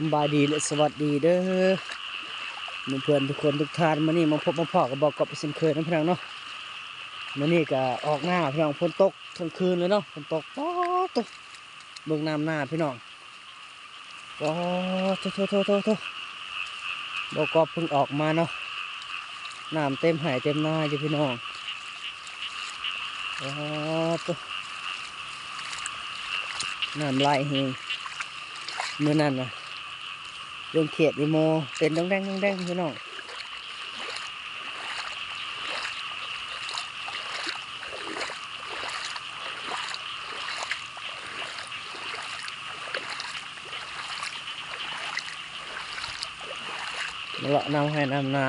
ສະບາຍດີ ແລະ ສະຫວັດດີເດີ ເພື່ອນໆທຸກຄົນທຸກທ່ານ. ມື້ນີ້ມາພົບມາພໍ້ກັບບ່າວກອບເຊັ່ນເຄີຍເນາະ ພີ່ນ້ອງເນາະ. ມື້ນີ້ກະອອກນາ ພີ່ນ້ອງ, ຝົນຕົກທັງຄືນເລີຍເນາະ, ຝົນຕົກ. ປາດໂທ້ ເບິ່ງນ້ຳນາ ພີ່ນ້ອງ. ປາດໂທ້ໆໆໆ ບ່າວກອບເພິ່ງອອກມາເນາະ, ນ້ຳເຕັມໄຮ່ເຕັມນາຢູ່ ພີ່ນ້ອງ. ປາດໂທ້ ນ້ຳຫຼາຍແຮງ. ມື້ນັ້ນນະ ເລື່ອງຂຽດອີໂມ ເຕັ້ນດອງແດງດອງແດງ ພີ່ນ້ອງ. ມາເລາະນຳໄຮ່ນຳນາ.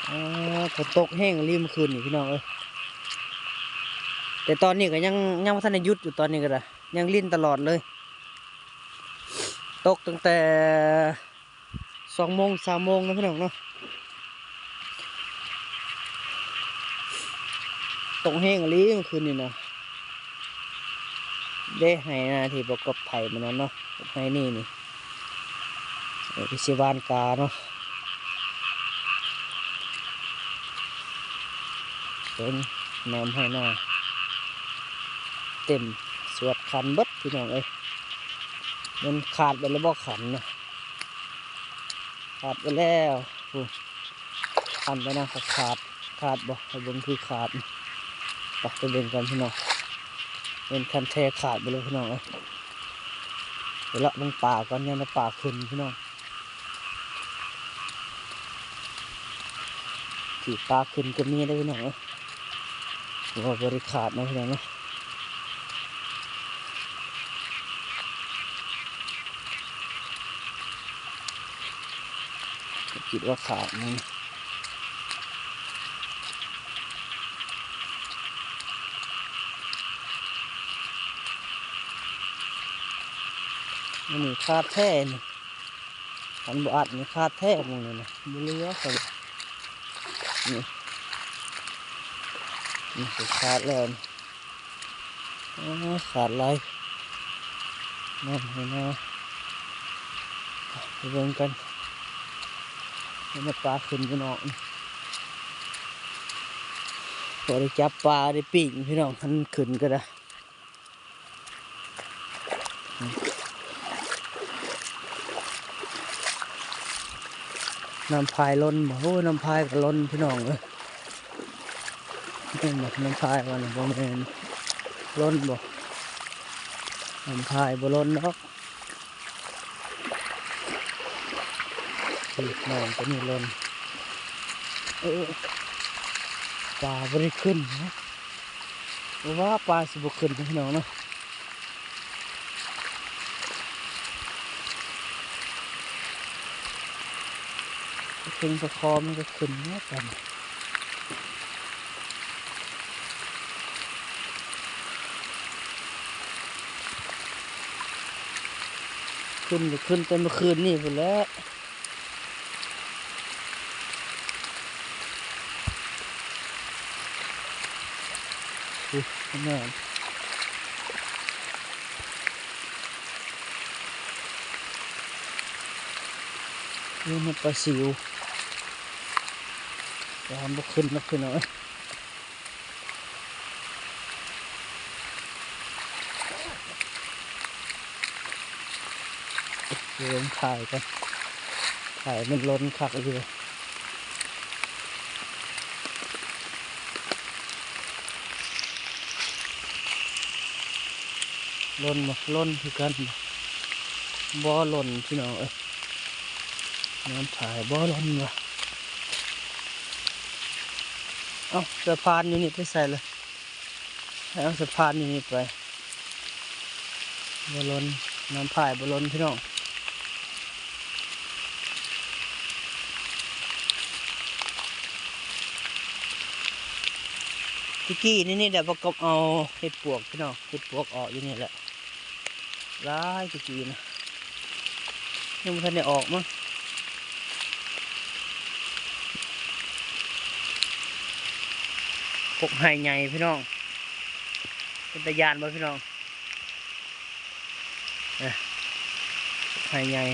ອາ ຝົນຕົກແຮງອີ່ຫຼີມື້ຄືນນີ້ ພີ່ນ້ອງເອີຍ. ແຕ່ຕອນນີ້ກໍຍັງ ຍັງບໍ່ທັນໄດ້ຢຸດຢູ່, ຕອນນີ້ກໍໄດ້ ຍັງລິນຕະຫຼອດເລີຍ. ຕົກຕັ້ງແຕ່ສອງໂມງ ສາມໂມງນະ ພີ່ນ້ອງເນາະ. ຕົກແຮງອີ່ຫຼີມື້ຄືນນີ້ນະ. ເດ້ ໄຮ່ນາທີ່ບໍ່ກອບໄຖມື້ນັ້ນເນາະ, ໄຮ່ນີ້ນີ້ ເອີ ຊິຫວ່ານກາເນາະ. ເບິ່ງນ້ຳໄຮ່ນາ ເຕັມສວດຄັນເບິດ ພີ່ນ້ອງເອີຍ. ມັນຂາດໄປແລ້ວບໍ່ຄັນນະ, ຂາດໄປແລ້ວ. ໂອ້ ຄັນໄປນະ, ຂາດ ຂາດບໍ່? ໃຫ້ເບິ່ງຄືຂາດ. ໄປ ໄປເບິ່ງກັນ ພີ່ນ້ອງ. ເປັນຄັນແທ້ຂາດໄປເລີຍ ພີ່ນ້ອງເອີຍ. ໄປເລາະເບິ່ງປາກ່ອນ, ຢ້ານວ່າປາຂຶ້ນ ພີ່ນ້ອງ. ທີ່ປາຂຶ້ນກໍມີເດ້ ພີ່ນ້ອງເອີຍ. ວ່າບໍ່ໄດ້ຂາດເນາະ ພີ່ນ້ອງເນາະ. ຄິດວ່າຂາດນີ້. ອັນນີ້ຂາດແທ້ນີ້. ຄັນບໍ່ອັດນີ້ຂາດແທ້ໝ່ອງນີ້ນະ, ບໍ່ເຫຼືອເຂົາ. ນີ້ ນີ້ຂາດແລ້ວ. ໂອ້ ຂາດຫຼາຍ. ນັ້ນ ເຫັນບໍ່? ໄປເບິ່ງກັນ. ເຫັນແຕ່ປາຂຶ້ນຢູ່ນອກ. ພໍໄດ້ຈັບປາໄດ້ປີ້ງ ພີ່ນ້ອງ, ຄັນຂຶ້ນກໍໄດ້. ນ້ຳພາຍລົ້ນບໍ່? ໂອ້ ນ້ຳພາຍກໍລົ້ນ ພີ່ນ້ອງເອີຍ. ແມ່ນບໍ່? ນ້ຳພາຍວ່ານີ້ ບໍ່ແມ່ນ. ລົ້ນບໍ່? ນ້ຳພາຍບໍ່ລົ້ນດອກ. ນີ້ ນ້ອງຕົວນີ້ລົ້ນ. ເອີ ປາບໍ່ໄດ້ຂຶ້ນນະ. ບໍ່ວ່າປາຊິບໍ່ຂຶ້ນເນາະ ພີ່ນ້ອງເນາະ. ເຖິງປາຄໍມັນກໍຂຶ້ນເນາະ ປານີ້. ຂຶ້ນກໍຂຶ້ນແຕ່ເມື່ອຄືນນີ້ພຸ້ນແຫຼະ. ນີ້ ນີ້ປາຊິວ. ແຕ່ມັນບໍ່ຂຶ້ນນະ ພີ່ນ້ອງເອີຍ. ເບິ່ງຖ່າຍກ່ອນ, ຖ່າຍມັນລົ້ນຄັກອີ່ຫຼີ. ລົ້ນບໍ່? ລົ້ນຄືກັນ. ບໍ່ລົ້ນ ພີ່ນ້ອງເອີຍ. ນ້ຳຖ່າຍບໍ່ລົ້ນວ່າ. ເອົ້າ ສະພານຢູ່ນີ້ໄປໃສລະ? ໃຫ້ເອົາສະພານຢູ່ນີ້ໄປ. ບໍ່ລົ້ນ, ນ້ຳພາຍບໍ່ລົ້ນ ພີ່ນ້ອງ. ຕະກີ້ນີ້ ນີ້ແຫຼະ ປະກອບເອົາເຫັດປວກ ພີ່ນ້ອງ, ເຫັດປວກອອກຢູ່ນີ້ແຫຼະ. ຫຼາຍຕະກີ້ນະ, ຍັງບໍ່ທັນໄດ້ອອກມັ້ງ. ກົກໄຮ່ໃຫຍ່ພີ່ນ້ອງ, ເປັນຕາຢ້ານບໍ່ພີ່ນ້ອງ? ເອີ ເອີ ໄຮ່ໃຫຍ່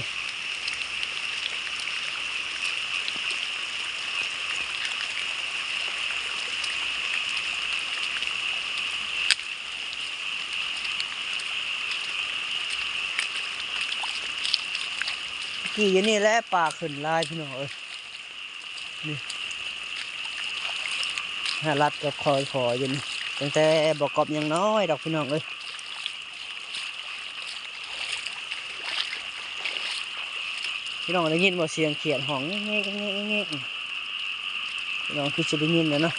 ກີ້ຢູ່ນີ້ແຫຼະ ປາຂຶ້ນຫຼາຍພີ່ນ້ອງເອີຍ. ນີ້ ຫາລັດກໍຄ່ອຍພໍຢູ່ນີ້ ຕັ້ງແຕ່ບໍ່ກອບຍັງນ້ອຍດອກພີ່ນ້ອງເອີຍ. ພີ່ນ້ອງໄດ້ຍິນບໍ່ ສຽງຂຽດຮ້ອງແງກໆໆໆ? ພີ່ນ້ອງຄືຊິໄດ້ຍິນແຫຼະເນາະ.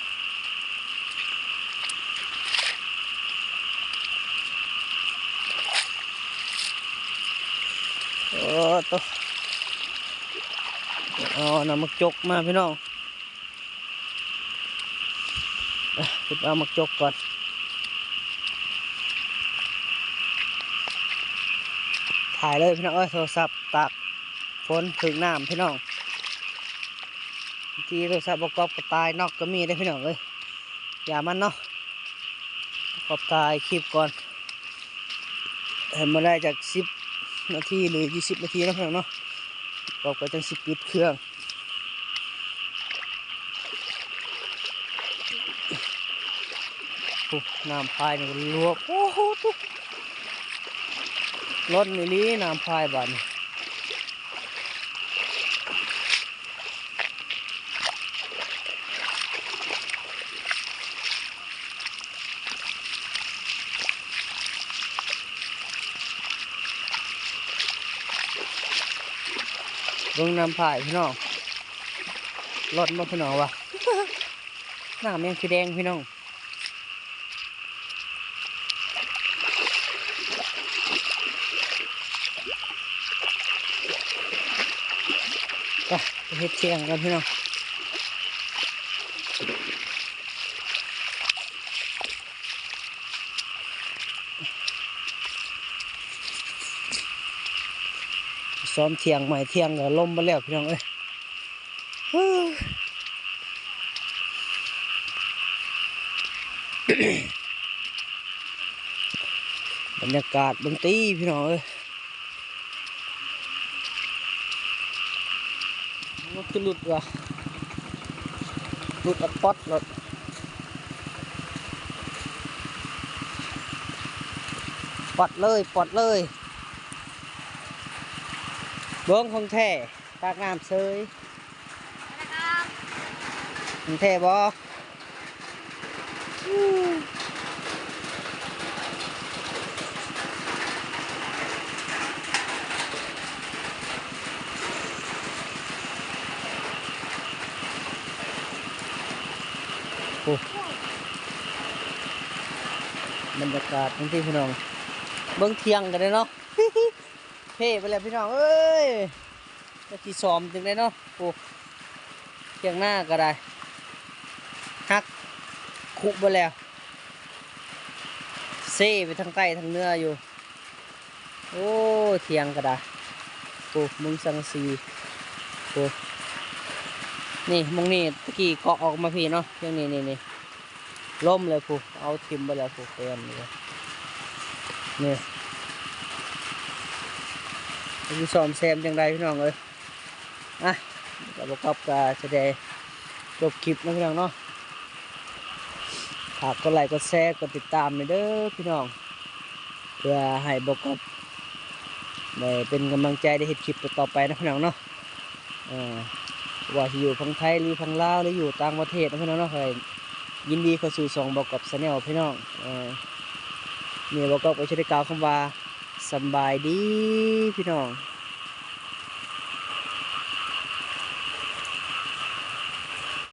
ໂອ້ໂຕ ເອົານ້ຳໝາກຈົກມາພີ່ນ້ອງ. ເອົາ ເກັບເອົາໝາກຈົກກ່ອນ ຖ່າຍເລີຍພີ່ນ້ອງເອີຍ. ໂທລະສັບຕາກຝົນຖືກນ້ຳພີ່ນ້ອງ ບາງທີໂທລະສັບບໍ່ກອບກໍຕາຍ ນັອກກໍມີເດ້ພີ່ນ້ອງເອີຍ. ຢ່າມັນເນາະ ກອບຖ່າຍຄລິບກ່ອນ ໃຫ້ມາໄດ້ຈັກສິບນາທີ ຫຼື ຊາວນາທີເນາະພີ່ນ້ອງເນາະ ກອບກໍຈັ່ງຊິປິດເຄື່ອງ. ໂອ້ ນ້ຳພາຍນີ້ກໍລວກ ໂອ້ໂຫ ໂຕ ລົ້ນອີ່ຫຼີນ້ຳພາຍບາດນີ້. ເບິ່ງນ້ຳພາຍພີ່ນ້ອງ ລ້ນບໍ່ພີ່ນ້ອງວະ ນ້ຳຍັງຄືແດງພີ່ນ້ອງ. ໄປ ໄປເຮັດຖຽງກັນພີ່ນ້ອງ ຊ້ອມຖຽງໃໝ່ ຖຽງກໍລົ້ມເບິດແລ້ວພີ່ນ້ອງເອີຍ. ບັນຍາກາດເບິ່ງຕີພີ່ນ້ອງເອີຍ ໂອ້ ຄືຫຼຸດວ່າ ຫຼຸດອັດປັດໂລດ ປັດເລີຍ ປັດເລີຍ ເບິ່ງຂອງແທ້ ຕາກນ້ຳເສີຍ ມັນແທ້ບໍ່? ໂອ້ ບັນຍາກາດຈັ່ງຊີ້ພີ່ນ້ອງ ເບິ່ງຖຽງກໍໄດ້ເນາະ ເພໄປແລ້ວພີ່ນ້ອງເອີຍ. ຈັກຊິສ້ອມຈັ່ງໃດເນາະ ໂອ້ ຖຽງນາກໍໄດ້ ຫັກຄຸເບິດແລ້ວ ເຊໄປທາງໃຕ້ທາງເໜືອຢູ່ ໂອ້ ຖຽງກໍໄດ້ ໂອ້ ມຸງສັງກະສີ ໂອ້ ນີ້ ໝ່ອງນີ້ຕະກີ້ເກາະອອກມາພີ້ເນາະ ຢ່າງນີ້ ນີ້ ນີ້ ລົ້ມເລີຍພຸ້ນ ເອົາຖິ້ມໄປແລ້ວພຸ້ນ ແປນນີ້ ນີ້ ຊິສ້ອມແຊມຈັ່ງໃດພີ່ນ້ອງເອີຍ. ອ່ະ ກໍບໍ່ກັບກໍຊິໄດ້ຈົບຄລິບເນາະພີ່ນ້ອງເນາະ ຝາກກົດໄລກົດແຊ ກົດຕິດຕາມແດ່ເດີພີ່ນ້ອງ ເພື່ອໃຫ້ບໍ່ກັບໄດ້ເປັນກຳລັງໃຈໄດ້ເຮັດຄລິບຕໍ່ໆໄປເນາະພີ່ນ້ອງເນາະ. ເອີ ບໍ່ວ່າຊິຢູ່ຝັ່ງໄທ ຫຼື ຝັ່ງລາວ ຫຼື ຢູ່ຕ່າງປະເທດເນາະພີ່ນ້ອງເນາະ ກໍຍິນດີເຂົ້າສູ່ຊ່ອງບໍ່ກັບ Channel ພີ່ນ້ອງ. ເອີ ນີ້ບໍ່ກັບກໍຊິໄດ້ກ່າວຄຳວ່າ ສຳບາຍດີພີ່ນ້ອງ.